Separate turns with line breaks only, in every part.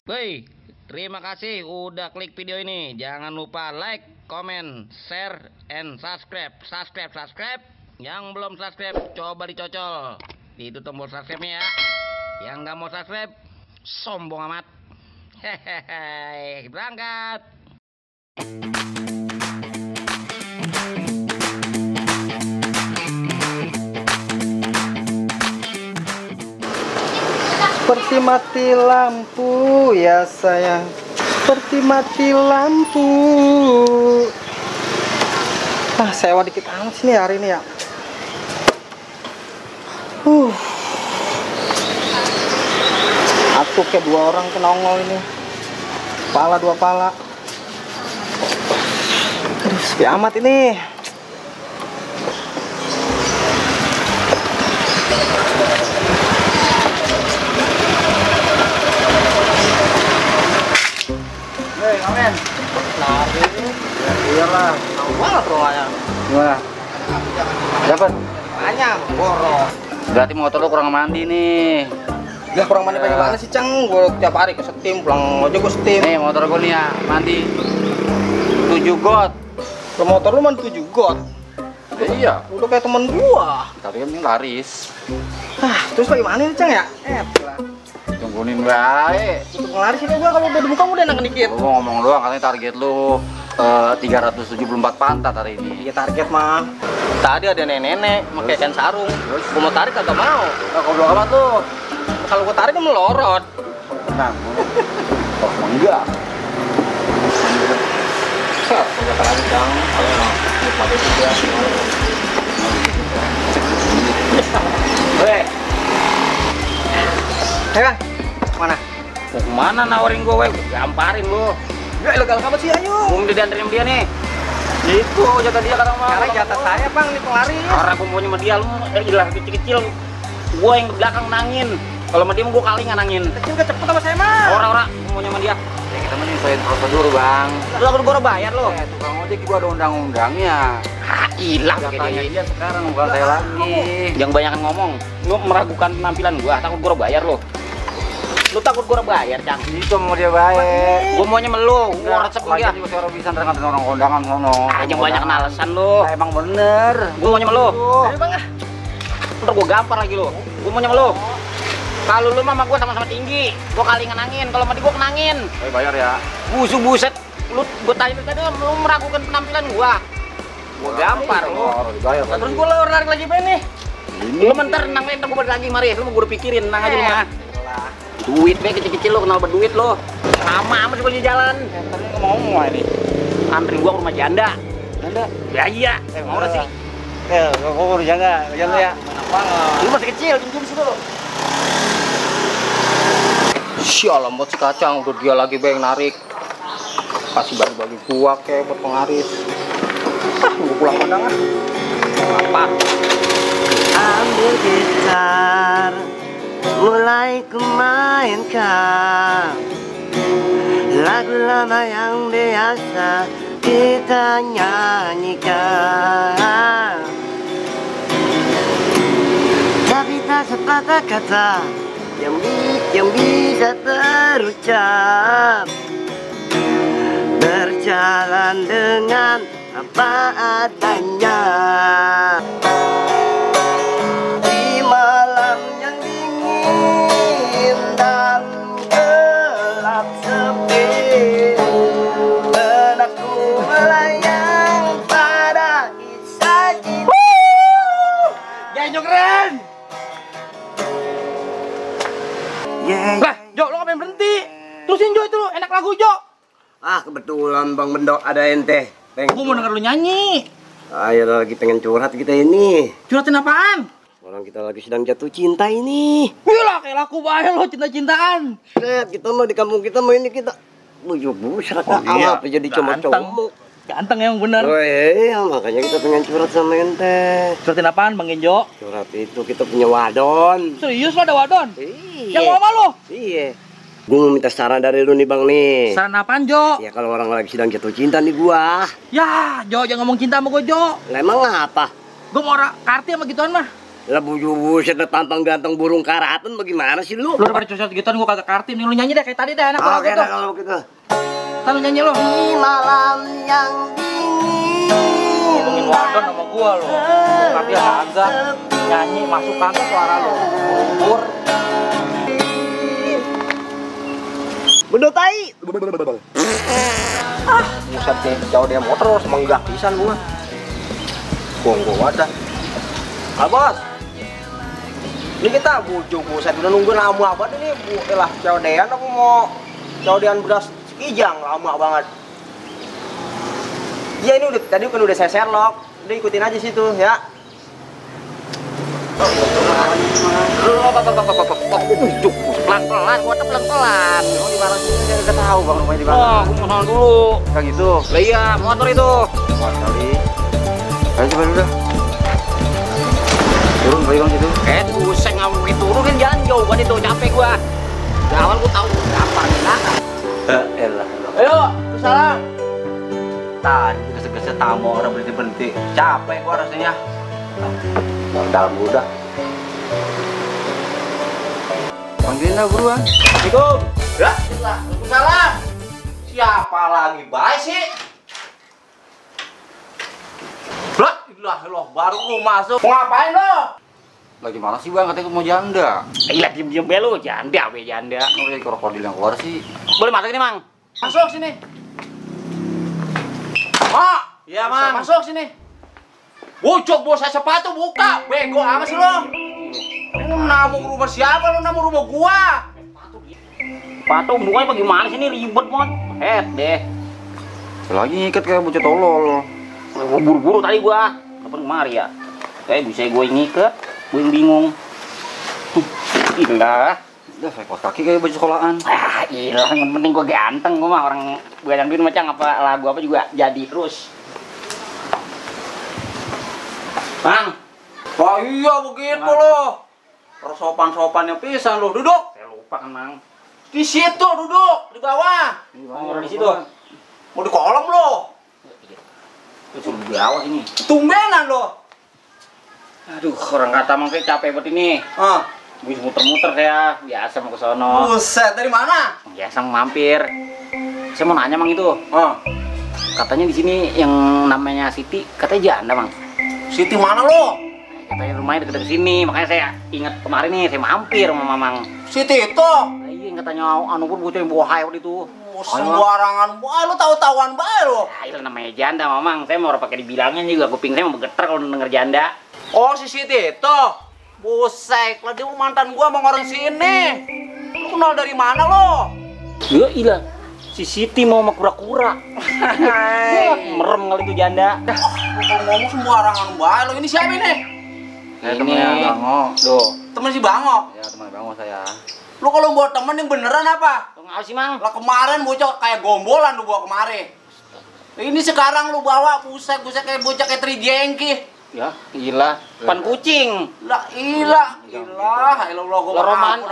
Woi, terima kasih udah klik video ini. Jangan lupa like, comment, share, and subscribe. Subscribe. Yang belum subscribe, coba dicocol. Itu tombol subscribe-nya ya. Yang nggak mau subscribe, sombong amat. Hehehe, berangkat.
Seperti mati lampu ya sayang, seperti mati lampu. Sewa dikit amat sih nih hari ini ya. Aku kayak dua orang kenongol ini, pala dua pala. Aduh, sepi amat ini. Amen. Lari. Ya iyalah. Tahu banget rumahnya.
Gimana? Dapat?
Banyak. Boros.
Berarti motor lu kurang mandi nih.
Lah kurang mandi banyak banget sih, Cang. Gue tiap hari ke setim, pulang aja gue setim.
Nih motor gua nih ya, mandi 7 got.
Ke motor lu mandi 7 got.
Iya.
Udah kayak temen gua.
Tapi kan ini laris.
Terus bagaimana nih, Cang ya?
Tungguin baik.
Untuk ngelaris ini gua kalau udah di muka udah enak dikit.
Lu ngomong doang, katanya target lu 374 pantat hari ini.
Iya target mah. Tadi ada nenek-nenek pakai kain sarung. Gua mau tarik kagak mau.
Goblok amat lu.
Kalau gua tarik kan melorot.
Tenang. Kok enggak?
Punya lagi, Cang. Kalau pakai juga.
Weh,
Bang. Mana?
mau kemana nawarin gue? Gamparin lu.
Enggak ilegal kamu sih, ayo.
Gue udah dianterin dia nih. Itu jatah dia kata mau.
Sekarang jatah saya, Bang, nih penglaris.
Orang gue maunya sama dia, lu ilah kecil-kecil. Gue yang ke belakang nangin. Kalau sama dia gue kali nggak nangin.
Kecil kecepet sama saya mah.
Orang-orang maunya sama dia. Ya kita mending sesuai prosedur, Bang.
Lu udah bayar lo.
Tukang ojek gua ada undang-undangnya. Hilang
Jatahnya
dia sekarang, bukan saya lagi. Jangan banyakan ngomong. Lu meragukan penampilan gua, takut gua bayar lo. Lu takut gua bayar, Cang?
Itu mau dia bayar.
Gua maunya melu, gua resep dia.
Juga suara bisa dengan orang kondangan sono.
Jangan banyak alasan lu.
Emang bener.
Gua maunya melu.
Ayo, Bang.
Ntar gua gampar lagi lu. Gua maunya melu. Kalau lu mah sama gua sama-sama tinggi, gua kali ngenangin. Kalau sama dia gua kenangin.
Ayo bayar ya.
Buset. Lu gua tanya tadi lu meragukan penampilan gua. Gua gampar lu.
Dibayar.
Terus gua narik lagi apa nih? Lu mentar nang ntar gua balik lagi mari. Lu mau gua pikirin, nang aja lu mah. Duit be kecil-kecil lu kenal berduit lu. Lama amat gua di jalan.
Tadi ngomong ini.
Antri gua ke rumah janda.
Janda.
Ya iya. Mau udah sih.
Kok udah janda ya.
Lu masih kecil, pinjam situ lu.
Sialah buat si kacang, udah dia lagi bang narik. Kasih bagi-bagi gua kayak buat penglaris. Gua pulang kondangan. Apa?
Ambil gitar, mulai kumainkan lagu lama yang biasa kita nyanyikan. Tapi tak sepatah kata yang bisa terucap, berjalan dengan apa adanya. Di malam yang dingin dan gelap sepi, benakku melayang pada kisah cinta.
Jangan keren. Lah, Jo, lo ngapain berhenti? Terusin Jo itu lo, enak lagu Jo.
Kebetulan Bang Bendok ada ente.
Aku mau denger lu nyanyi.
Ayo lagi pengen curhat kita ini.
Curhatin apaan?
Orang kita lagi sedang jatuh cinta ini.
Gila, kayak laku banget lo cinta-cintaan.
Set, kita mah di kampung kita mah ini kita bujuk-bujuk apa jadi cowok-cowok.
Ganteng yang bener.
Oh iya, makanya kita pengen curhat sama ente.
Curhatin apaan Bang Genjo?
Curhat itu kita punya wadon.
Serius lo ada wadon?
Iya.
Yang mau sama lo?
Iya. Gue mau minta saran dari lu nih Bang nih.
Saran apaan Jo?
Ya kalau orang lagi sedang jatuh cinta nih gua.
Ya Jo, jangan ngomong cinta sama gue Jo.
Lah emang apa?
Gue mau karti sama gituan mah.
Lah buset tampang ganteng burung karatan bagaimana sih lu?
Lu udah pada cocok gituan gua kagak kartin nih. Lu nyanyi deh kayak tadi dah, enak banget
Oke
gitu.
dah kalau begitu.
Kan lu nyanyi lu.
Di malam yang dingin.
Ngomongin wadon sama gua lu. Tapi agak nyanyi masuk kantong suara lu. Bubur.
Bedot tai.
Buset deh, jauh dia motor semenggak pisan gua. Gua wadah. Ah, Bos. Ini kita bujuk buset udah nunggu lama banget ini. Elah, codean aku mau codean beras kijang lama banget. Iya ini udah tadi kan udah saya Sherlock. Udah ikutin aja situ ya.
Bujuk, pelan-pelan, gua tuh pelan-pelan.
Oh, di mana sih? Saya nggak tahu bang rumahnya di mana.
Oh, gua mau sono dulu.
Kayak gitu.
Lah iya, motor itu.
Kali. Ayo coba dulu dah. Turun balik bang situ.
Buset ngapain turun kan jalan jauh kan itu, capek gua. Dari awal gua tahu gampang enak.
Elah.
Ayo, kesana.
Tadi gesek-gesek tamu orang berhenti-berhenti. Capek gua rasanya. Dalam udah. Panggilin dah buruan.
Assalamualaikum. Ya, Waalaikumsalam.
Siapa lagi baik sih? Lah, baru lu masuk.
Mau ngapain lo?
Lagi mana sih bang? Katanya mau janda.
Gila, diem-diem be lu, janda be janda.
Oh ya krokodil yang keluar sih.
Boleh masuk ini, Mang? Masuk sini. Mak,
Iya mang.
masuk sini. Wucuk bos sepatu buka, bego amat sih lo. Lu nabung rumah siapa? Lu nabung rumah gua. Sepatu bukanya bagaimana sih ini ribet banget. Deh.
Lagi ngikat kayak bocah tolol.
Buru-buru tadi gua. Kapan kemari ya? Kayak bisa gue ngikat, gue yang bingung. Gila.
Udah saya kos kaki kayak baju sekolahan.
Gila, yang penting gue ganteng, gue mah orang begadang duit macam apa lagu apa juga jadi terus. Bang,
Wah iya begitu loh. Persopan-sopannya pisan lo. Duduk.
saya lupa kan Mang.
Di situ duduk di bawah.
Oh, di situ.
Mau di kolom lo.
Itu suruh di bawah ini.
Tumbenan lo.
Aduh, orang kata Mang kayak capek buat ini. Gue muter-muter saya, biasa mau ke sono.
Buset, dari mana?
Biasa mampir. Saya mau nanya Mang itu. Katanya di sini yang namanya Siti, katanya janda Mang.
Siti mana lo?
Katanya rumahnya deket-deket sini, makanya saya ingat kemarin nih saya mampir sama Mamang.
Siti itu.
Nah, iya yang katanya anu pun bocah yang bawa hayat itu.
Sembarangan, lo tahu-tahuan bae lo.
Ah, itu namanya janda Mamang. Saya mau pakai dibilangin juga, kuping saya mau bergetar kalau denger janda.
Oh si Siti itu. Buset, lah dia mantan gua sama orang sini. Lo kenal dari mana lo?
Ya ilah, si Siti mau sama kura-kura. Merem kali itu janda.
Kalau ngomong sembarangan bae lo. Ini siapa ini?
Ini
Bango.
Loh,
Temen si Bango.
Ya teman Bango saya.
Lu kalau buat temen yang beneran apa?
lo ngapa sih Mang?
Lah kemarin bocah kayak gombolan lu bawa kemarin. Ini sekarang lu bawa buset kayak bocah kayak Trijengki.
Ya, gila. Pan kucing.
Lah ilah, ilah gua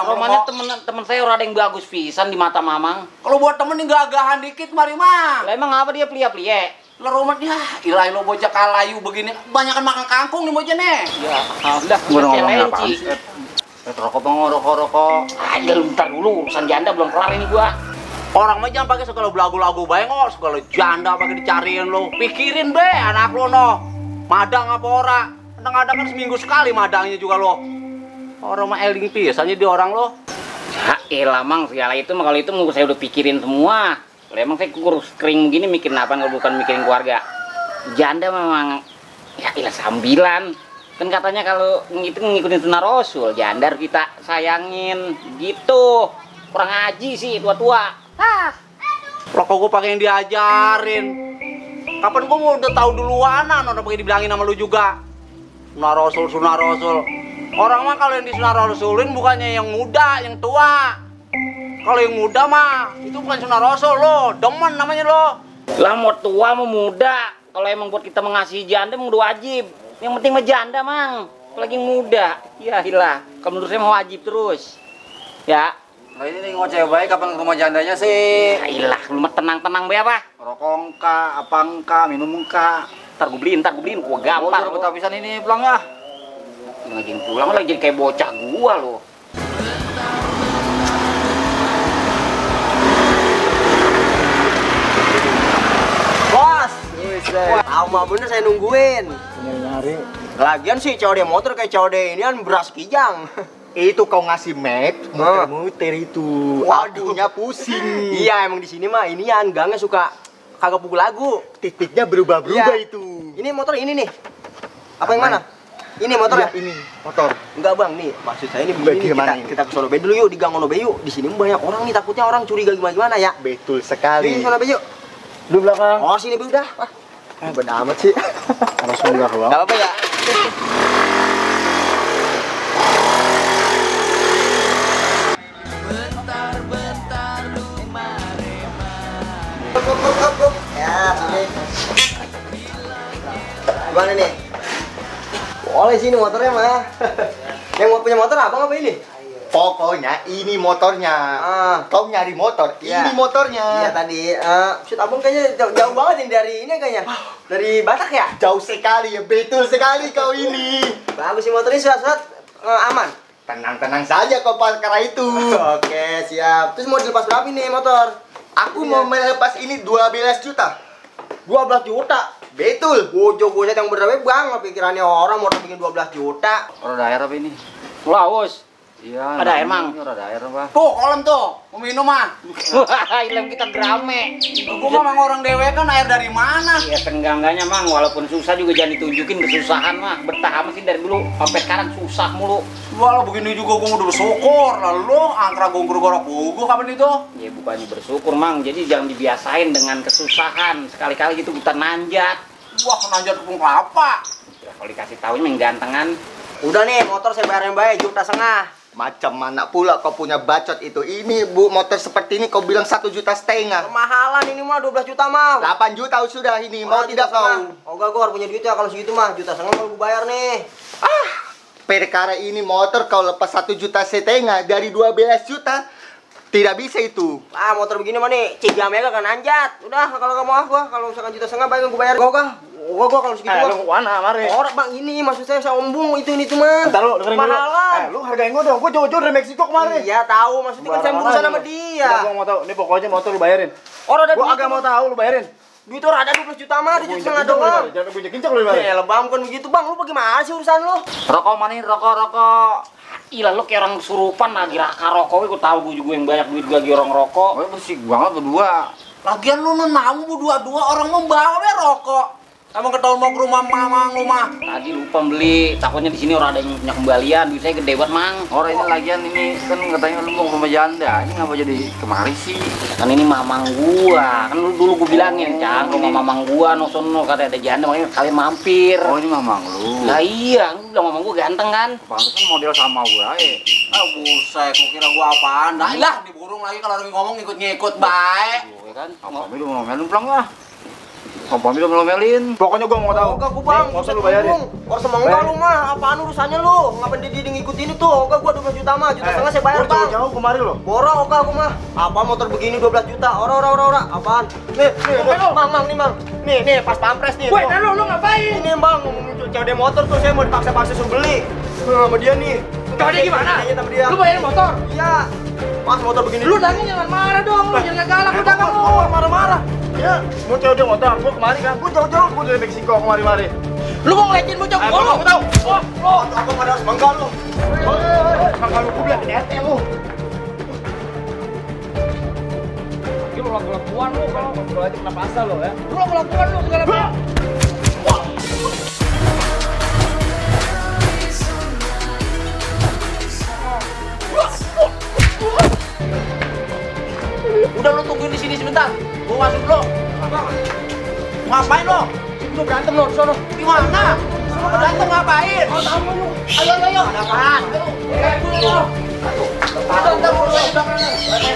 Romannya temen saya orang ada yang bagus pisan di mata Mamang.
Kalau buat temen yang gagahan dikit mari mah.
Lah emang apa dia plia-plia?
Lah roman ya, ilah bocah kalayu begini. Banyakan makan kangkung nih bocah nih.
Ya, udah kelenci.
Rokok rokok.
Ayo bentar dulu, urusan janda belum kelar ini gua.
Orang mah jangan pakai segala belagu-lagu bae kok, segala janda pakai dicariin lo. Pikirin be anak lo no. Madang apa ora? Kadang-kadang kan seminggu sekali madangnya juga lo. Orang mah eling pisannya di orang lo.
Ya elah Mang, segala itu mah kalau itu saya udah pikirin semua. Kalau emang saya kurus kering begini mikirin apa kalau bukan mikirin keluarga. Janda memang ya elah sambilan. Kan katanya kalau itu ngikutin sunnah Rasul, janda harus kita sayangin gitu. Kurang ngaji sih tua-tua.
Lo kok gue pakai yang diajarin? Kapan gue udah tahu duluan, udah pakai dibilangin sama lu juga. Sunnah Rasul. Orang mah kalau yang di sunnah Rasulin bukannya yang muda, yang tua. Kalau yang muda mah itu bukan sunnah Rasul lo, demen namanya lo.
Lah mau tua mau muda, kalau emang buat kita mengasihi janda emang udah wajib. Yang penting mah janda Mang, apalagi muda. Ya ilah, kalau menurut saya mau wajib terus. Ya.
Nah ini nih ngoceh baik kapan ke rumah jandanya sih?
Ya ilah, lu mah tenang-tenang be apa?
Rokok ka, apang ka, minum ka.
Ntar gue beliin, gua gampar.
Udah habisan ini pulang ya.
ngajin pulang lagi jadi kayak bocah gua loh.
Bos. Tahu mah bener saya nungguin.
Nyari.
Lagian sih COD motor kayak COD ini kan beras kijang.
Itu kau ngasih map, muter-muter itu.
Waduh.
Akunya pusing.
Iya emang di sini mah inian gangnya suka kagak pukul lagu.
Titiknya berubah-berubah
Iya.
itu.
Ini motor ini nih. Apa yang mana? Ini motornya.
Iya, ini motor.
Enggak bang, nih maksud saya ini begini,
Bagaimana ini?
kita ke Sono Bay dulu yuk, di Gang Ono Bay yuk. Di sini banyak orang nih, takutnya orang curiga gimana ya.
Betul
Ini
sekali.
Sono Bay yuk.
Di belakang.
Oh sini Bay udah. Beda amat sih.
Harus mundur doang.
Gak apa-apa ya. Ya, sini. Gimana nih? Boleh sini motornya mah. Yang mau punya motor abang apa ini?
Pokoknya ini motornya.
Ah.
Kau nyari motor,
Iya.
ini motornya.
Iya tadi. Shoot abang kayaknya jauh banget ini dari ini kayaknya. Dari Batak ya?
Jauh sekali ya, betul sekali kau ini.
Bagus sih motornya surat-surat aman.
Tenang-tenang saja kau perkara itu.
Oke, siap. Terus mau dilepas berapa nih motor?
Aku mau melepas ini 12 juta.
12 juta.
Betul.
Bocah-bocah yang berapa bang? Pikirannya orang motor bikin 12 juta.
Orang daerah apa ini? Laos. Iya.
Ada air, Mang?
Ada air apa?
Tuh, kolam tuh. Mau minum mah.
Wah, ilmu kita grame.
Gua mah orang dewe kan air dari mana?
Ya senggangganya mang, walaupun susah juga jangan ditunjukin kesusahan mah. Betah amat sih dari dulu sampai sekarang susah mulu.
Walau begini juga gua udah bersyukur. Lalu angkra gunggur gorok gugur kapan itu?
Ya bukannya bersyukur mang, jadi jangan dibiasain dengan kesusahan. Sekali-kali gitu kita nanjak.
Wah, nanjak tepung kelapa.
Ya, kalau dikasih taunya yang gantengan.
Udah nih, motor saya bayarin baik 1,5 juta.
Macam mana pula kau punya bacot itu? Ini bu, motor seperti ini kau bilang 1,5 juta.
Kemahalan ini mah 12 juta mah.
8 juta sudah ini, mau tidak kau?
Oh enggak, gua harus punya duit ya kalau segitu mah. 1,5 juta kalau gua bayar nih.
Perkara ini motor kau lepas 1,5 juta dari 12 juta. Tidak bisa itu.
Ah, motor begini mah nih, 3 mega kan anjat. Udah, kalau kamu ah gua, kalau misalkan 1,5 juta bayar gua bayar. Gua kalau segitu mah.
mana mari?
Orang bang ini maksud saya ombung itu mah.
Bentar lu dengerin dulu.
Mahalan.
Lu hargain gua dong. Gua jauh-jauh dari Meksiko kemarin.
Iya tahu, maksudnya kan saya berurusan sama dia.
Gua mau tahu. Ini pokoknya motor lu bayarin.
Orang ada
Gua
duit.
agak mau tahu lu bayarin.
Duit orang ada 12 juta mah, 7,5 doang.
Jangan bunyi kincok lu bayarin.
Ya lebam kan begitu bang, lu bagaimana sih urusan lu?
Rokok mana ini? Rokok. Ilah lu kayak orang kesurupan lagi raka rokok. Gue tahu gue juga yang banyak duit gue lagi orang rokok.
Oh, bersih banget berdua. Lagian lu namu dua-dua orang membawa be rokok. Emang ketahuan mau ke rumah mamang rumah.
Tadi lupa beli, takutnya di sini orang ada yang punya kembalian, duit saya gede banget mang.
Orang ini lagian ini kan katanya lu mau ke rumah janda. Ini ngapa jadi kemari sih?
Kan ini mamang gua, kan dulu gua bilangin Cang, rumah mamang gua no sono kata ada janda makanya kalian mampir.
Oh, ini mamang lu.
Lah iya, gua bilang mamang gua ganteng kan.
Pantesan model sama gua aja. Ah, buset, gua kira gua apaan. Dah lah, diburung lagi kalau lagi ngomong ngikut-ngikut baik.
Gue kan
Kami lu ngomelin pulang lah. Kami lu ngomelin.
Pokoknya gua mau tahu.
Enggak gua bang,
Nggak usah lu bayarin.
Orang sama enggak lu mah, apaan urusannya lu? Ngapain dia ngikutin itu? Enggak gua 12 juta mah, 1,5 juta saya bayar
Gua
bang.
jauh-jauh kemari lo.
Borong oke aku mah. Apa motor begini 12 juta? Ora. Apaan? Nih, Mang, nih Mang. Nih, pas pampres nih.
Woi, lu ngapain?
Ini Bang, ngomongin COD motor tuh saya mau dipaksa-paksa suruh beli. Sama dia nih.
COD gimana?
Tanya sama dia.
Lu bayarin motor?
Iya. Pas motor begini.
Lu dagang jangan marah dong, lu jangan galak lu dagang lu.
Marah-marah.
Ya, mau COD motor. Gua kemari kan. Gua jauh-jauh gua dari Meksiko kemari-mari.
Lu mau ngeliatin bocah gua lu.
Aku tahu.
Oh, abang ada harus bangga lu.
Kalau gua bilang hati lu.
Lu laku-lakuan lu kalau ngobrol aja kena pasal lu ya. Lu laku-lakuan lu segala macam.
Udah lu tungguin di sini sebentar. Gua masuk dulu. Ngapain lo?
Lu berantem lu di sono.
Di mana? Lu berantem ngapain?
Oh, tahu lu.
Ayo.
Ada apaan?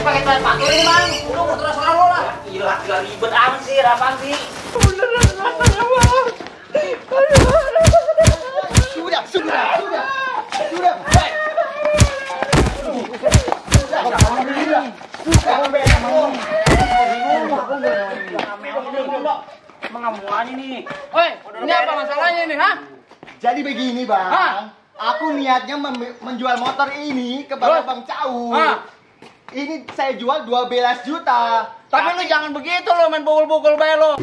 Pakai pakai ini bang. Udah terserah lo lah.
gila ribet amat sih, apaan sih?
Mengamuannya nih. Woi, ini apa masalahnya nih, ha?
Jadi begini bang,
Hah?
Aku niatnya menjual motor ini ke Bapak Bang Cau.
Ah.
Ini saya jual 12 juta.
Tapi lu jangan begitu lo main pukul-pukul bae lo.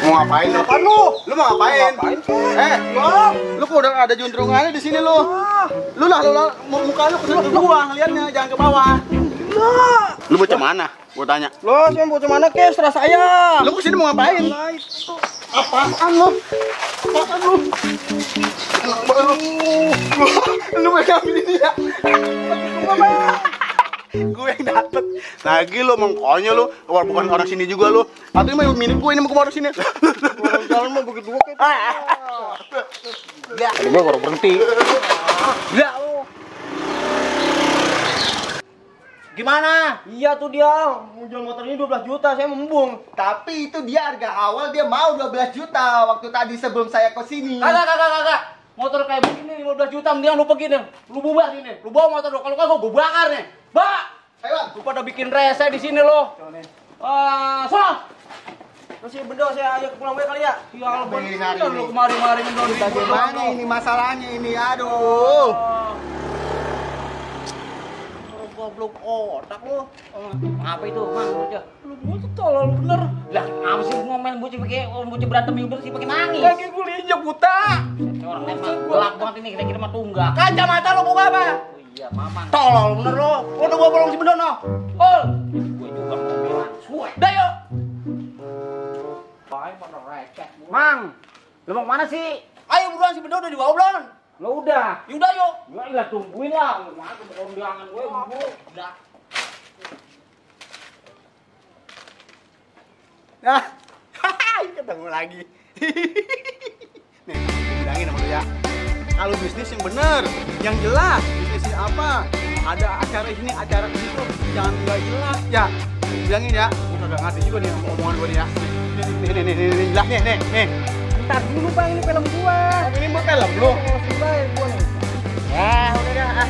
Mau ngapain lu? Apaan lu? Lu mau ngapain? Lu kok udah ada juntrungannya di sini lu. Lu lah muka lu ke gua ngeliatnya, jangan ke bawah. Lu bocah mana? Gua tanya.
Lo, saya mau kemana ke? Serah saya.
Lu kesini mau ngapain? Apaan lu? Apaan lu? Lu pegang ini ya? Gue yang dapet. Lagi lu mengkonyol lu, bukan orang sini juga lu. Atau mau minum gue ini mau ke sini.
Jalan mah begitu oke.
Gua baru berhenti.
Ya lu.
Gimana?
Iya tuh dia mau jual motor ini 12 juta, saya membung.
Tapi itu dia harga awal dia mau 12 juta waktu tadi sebelum saya ke sini.
Kagak. Motor kayak begini 15 juta mendingan lu pergi nih. Lu bubar sini. Lu bawa motor lu. Kalau kagak gua bakar nih. Ba!
Ayo, Bang.
Lu pada bikin rese di sini lo.
Masih bedo saya ajak pulang gue kali ya.
Ya
Benar
bener
ini.
lu kemari-mari mendon.
Bagaimana ini masalahnya ini? Aduh.
Goblok otak lu. Apa itu? Mang aja. Lu tuh tolol bener. Lah, apa sih ngomel bocah berantem udah sih pakai nangis.
Lagi gue injek buta.
Orang emang gelap banget ini kira-kira mah tunggak. Kacamata lu buka apa? Oh iya, mamang. Tolol bener lu. Udah gua bolong si Bendono. Ol. Gua juga mau bilang. Suwe. Dah yuk. Baik mana receh. Mang. Lu mau kemana sih? Ayo buruan si Bendono udah dibawa belum? Lo udah. Ya udah yuk. Ya ilah tungguin lah. Mana ke kondangan gue buru. Udah.
Nah, ketemu lagi. Nih, bilangin sama lu ya. Kalau bisnis yang bener, yang jelas, bisnisnya apa? Ada acara ini, acara itu, jangan nggak jelas ya. Bilangin ya, gua kagak ngerti juga nih omongan gua nih ya. Nih, jelas nih.
Ntar dulu bang, ini film gua.
Ini mau film lu?
Sebelah gua nih.
Ya, udah dah.